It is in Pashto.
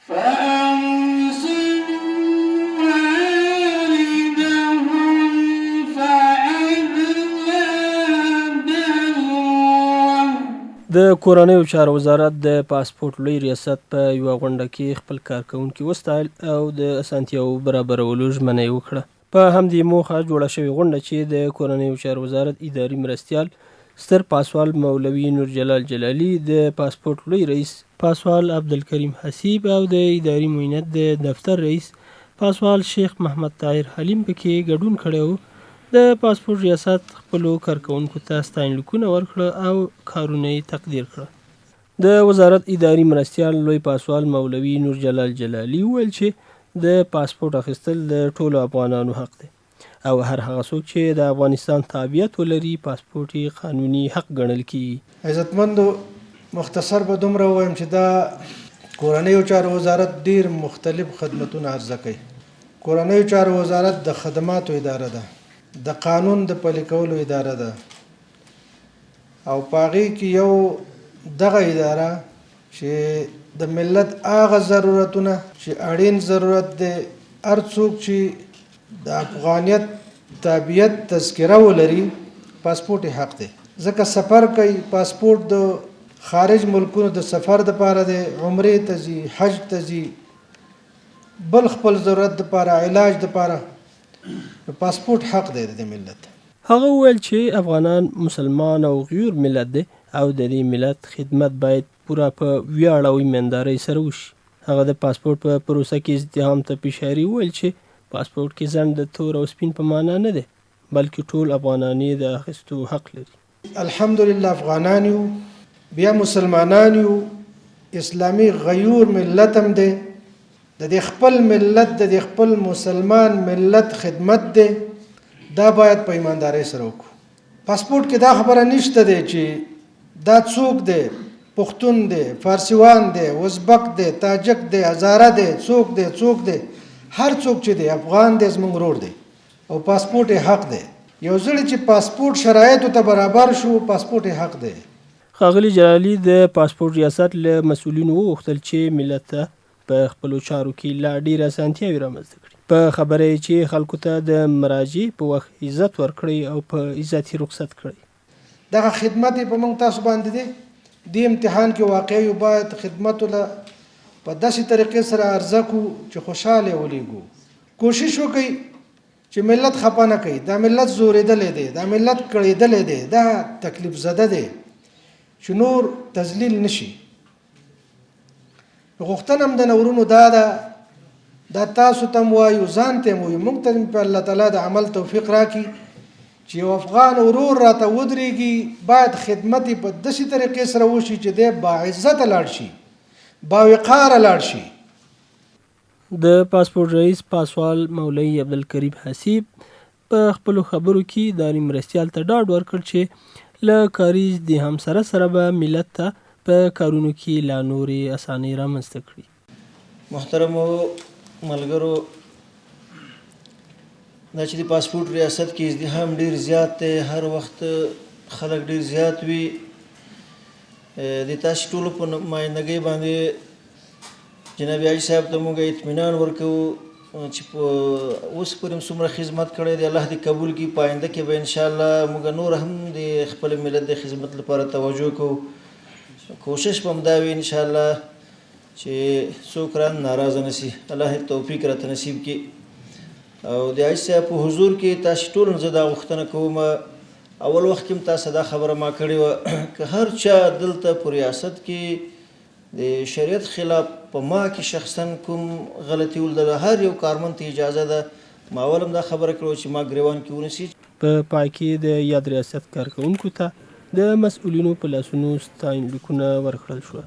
فأرسلوا واردهم فأدلى دلوه. د کورنیو چارو وزارت د پاسپورټ لوی ریاست په یوه غونډه کې خپل کارکوونکي وستایل او د اسانتیاوو برابرولو ژمنه یې وکړه. په همدې موخه جوړه شوې غونډه چې د کورنیو چارو وزارت اداري مرستیال ستر پاسوال مولوي نورجلال جلالي، د پاسپورټ لوی رئیس پاسوال عبدالکریم حسیب او د اداري معینیت د دفتر رئیس پاسوال شیخ محمد طاهر حلیم په کې ګډون کړی و، د پاسپورټ ریاست خپلو کارکوونکو ته ستاینلیکونه ورکړه او کارونه یې تقدیر کړه. د وزارت اداري مرستیال لوی پاسوال مولوي نورجلال جلالي وویل چې د پاسپورټ اخیستل د ټولو افغانانو حق دی. او هر هغه څوک چې د افغانستان تابعیت ولري پاسپورټ یې قانوني حق ګڼل کیږي. عزتمندو مختصر به دومره ووایم چې دا کورنیو چارو وزارت ډیر مختلف خدمتونه عرضه کوي. کورنیو چارو وزارت د خدماتو اداره ده، د قانون د پلي کولو اداره ده او په هغې کې یو دغه اداره چې د ملت هغه ضرورتونه چې اړین ضرورت دی، هر څوک چې د افغانیت تابعیت تذکره ولري پاسپورټ یې حق دی، ځکه سفر کوي، پاسپورټ د خارج ملکونو د سفر دپاره دی، عمرې ته ځي، حج ته ځي، بل خپل ضرورت دپاره، علاج دپاره، نو پاسپورټ حق دی د دې ملت. هغه وویل چې افغانان مسلمان او غیور ملت دی او د دې ملت خدمت باید پوره په ویاړ او ایماندارۍ سره وشي. هغه د پاسپورټ په پروسه کې ازدحام ته په اشارې وویل چې پاسپورټ کې ځنډ د تور او سپین په مانا نه دی بلکې ټول افغانان یې د اخیستو حق لري. الحمدلله افغانان یو، بیا مسلمانان یو، اسلامي غیور ملت هم دی، د دې خپل ملت د دې خپل مسلمان ملت خدمت دی، دا باید په ایماندارۍ سره وکړو. پاسپورټ کې دا خبره نشته دی چې دا څوک دی، پښتون دی، فارسیوان دی، ازبک دی، تاجک دی، هزاره دی، څوک دی، څوک دی، هر څوک چې دی افغان دی، زموږ ورور دی او پاسپورټ یې حق دی. یو ځل چې پاسپورټ شرایطو ته برابر شو، پاسپورټ یې حق دی. ښاغلي جلالي د پاسپورټ ریاست له مسؤلینو وغوښتل چې ملت ته په خپلو چارو کې لا ډېرې اسانتیاوې رامنځته کړي. په خبره یې چې خلکو ته د مراجعې په وخت عزت ورکړئ او په عزت یې رخصت کړئ. دغه خدمت یې په موږ تاسو باندې دی، دې امتحان کې واقع یو، باید خدمت له په داسې طریقې سره عرضه کړو چې خوشحاله یې ولېږو. کوشش وکړئ چې ملت خپه نه کړئ، دا ملت زورېدلی دی، دا ملت کړېدلی دی، دا تکلیف زده دی چې نور تذلیل نه شي. غوښتنه هم د نورونو دا ده، دا تاسو ته هم وایو، ځان ته هم وایو، موږ ته په الله تعالی د عمل توفیق راکړي چې یو افغان ورور راته ودرېږي، باید خدمت یې په داسې طریقې سره وشي چې دی باعزته لاړ شي، باوقاره لاړ شي. د پاسپورټ رئیس پاسوال مولوي عبدالکریم حسیب په خپلو خبرو کې اداري مرستیال ته ډاډ ورکړ چې له کاري ازدحام سره سره به ملت ته په کارونو کې لا نورې اسانۍ رامنځته کړي. محترمو ملګرو دا چې د پاسپورټ ریاست کې ازدحام ډیر زیات دی، هر وخت خلک ډیر زیات وي، د تاسو ټولو په نمایندګۍ باندې جناب حاجي صاحب ته موږ اطمینان ورکوو چې په اوس پورې هم څومره خدمت کړی دی، الله دې قبول کړي. په آینده کې به انشاءالله موږ نور هم د خپل ملت د خدمت لپاره توجه کوو. کوشش به هم دا وي انشاءالله چې څوک ران ناراضه نه سي، الله دې توفیق راته نصیب کړي. او د حاجي صاحب په حضور کې تاسو ټولو نه زه دا غوښتنه کوم، اول وخت کې هم تاسو دا خبره ما کړې وه که هر چا دلته په ریاست کې د شریعت خلاف په ما کې شخصا کوم غلطي ولیدله، هر یو کارمند ته اجازه ده، ما اول هم دا خبره کړې وه چې ما ګریوان کې ونیسي. په پای کې د یاد ریاست کارکوونکو ته د مسؤلینو په لاسونو ستاینلیکونه ورکړل شول.